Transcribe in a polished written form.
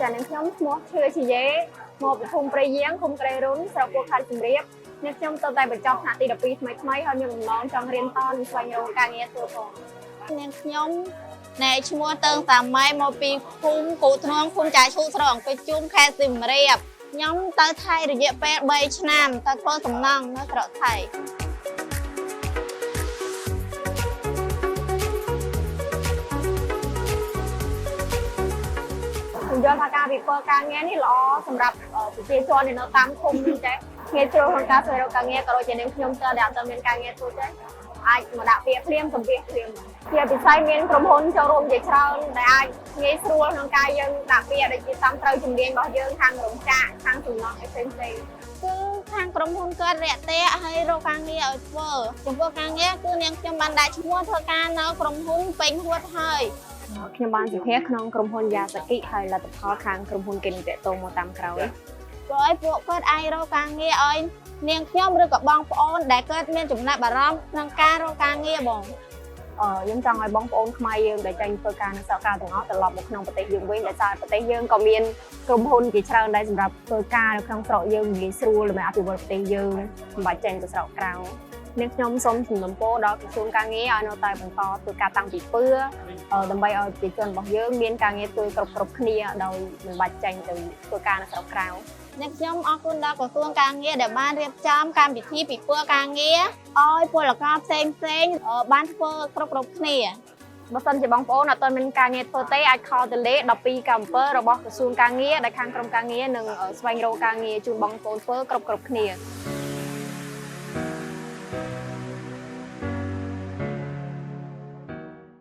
ចានាងខ្ញុំឈ្មោះឈឿជាយេមកពីភូមិព្រៃយាងឃុំក្រេរុនស្រុកពោធិ៍ខេត្តសៀមរាបនាងខ្ញុំទើបតែបញ្ចប់ថ្នាក់ទី12ថ្មីថ្មីហើយមានបំណងចង់រៀនតនិងស្វែងរកការងារធ្វើផង នាងខ្ញុំណែឈ្មោះតើងតាម៉ៃមកពីភូមិគូធ្នងឃុំចាឈូស្រុកអង្គជុំខេត្តសៀមរាបខ្ញុំទៅថៃរយៈពេល3ឆ្នាំទៅធ្វើសំណង់នៅស្រុកថៃ ខ្ញុំយល់ថាការពិព័រណ៍ការងារនេះល្អសម្រាប់ប្រជាជនដែលនៅតាមឃុំនេះចេះងាយស្រួលក្នុងការស្វែងរកការងារក៏ដូចជានាងខ្ញុំទៅដែលអត់ទាន់មានការងារធ្វើចេះអាចមកដាក់ពាក្យភ្លាមសម្ភាសភ្លាមជាពិសេសមានក្រុមហ៊ុនចូលរួមជាច្រើនដែលអាចងាយស្រួលក្នុងការយើងដាក់ពាក្យដូចជាតាមត្រូវជំនាញរបស់យើងខាងរោងចក្រខាងសំណង់អីផ្សេងៗ គឺខាងក្រុមហ៊ុនគាត់រាក់ទាក់ហើយរកការងារឲ្យធ្វើចំពោះការងារគឺនាងខ្ញុំបានដាក់ឈ្មោះធ្វើការនៅក្រុមហ៊ុនពេញហួតហើយ ខ្ញុំបានសម្ភាសក្នុងក្រុមហ៊ុនយ៉ាសាគិហើយលទ្ធផលខាងក្រុមហ៊ុនគេនឹងតាក់ទងមកតាមក្រោយ ព្រោះឲ្យពួកគាត់អាចរកការងារឲ្យនាងខ្ញុំឬក៏បងប្អូនដែលគាត់មានចំណាប់អារម្មណ៍ក្នុងការរកការងារបង យើងចង់ឲ្យបងប្អូនខ្មែរយើងដែលចេញធ្វើការនៅស្រុកក្រៅទាំងអស់ត្រឡប់មកក្នុងប្រទេសយើងវិញដោយសារប្រទេសយើងក៏មានក្រុមហ៊ុនជាច្រើនដែលសម្រាប់ធ្វើការនៅក្នុងស្រុកយើងងាយស្រួលដើម្បីអភិវឌ្ឍប្រទេសយើងមិនបាច់ចេញទៅស្រុកក្រៅនាងខ្ញុំសូមសំណូមពរដល់ក្រសួងការងារឲ្យនៅតែបន្តធ្វើការតាំងពីពឿដើម្បីឲ្យប្រជាជនរបស់យើងមានការងារធ្វើគ្រប់គ្រប់គ្នាដោយមិនបាច់ចេញទៅធ្វើការនៅស្រុកក្រៅ អ្នកខ្ញុំអរគុណដល់ក្រសួងការងារដែលបានរៀបចំកម្មវិធីពិព័រណ៍ការងារឲ្យពលករផ្សេងផ្សេងៗបានធ្វើគ្រប់គ្រប់គ្នា បើសិនជាបងប្អូនអត់ទាន់មានការងារធ្វើទេអាច call ទៅលេខ1297របស់ក្រសួងការងារដែលខាងក្រុមការងារនឹងស្វែងរកការងារជូនបងប្អូនធ្វើគ្រប់គ្រប់គ្នា។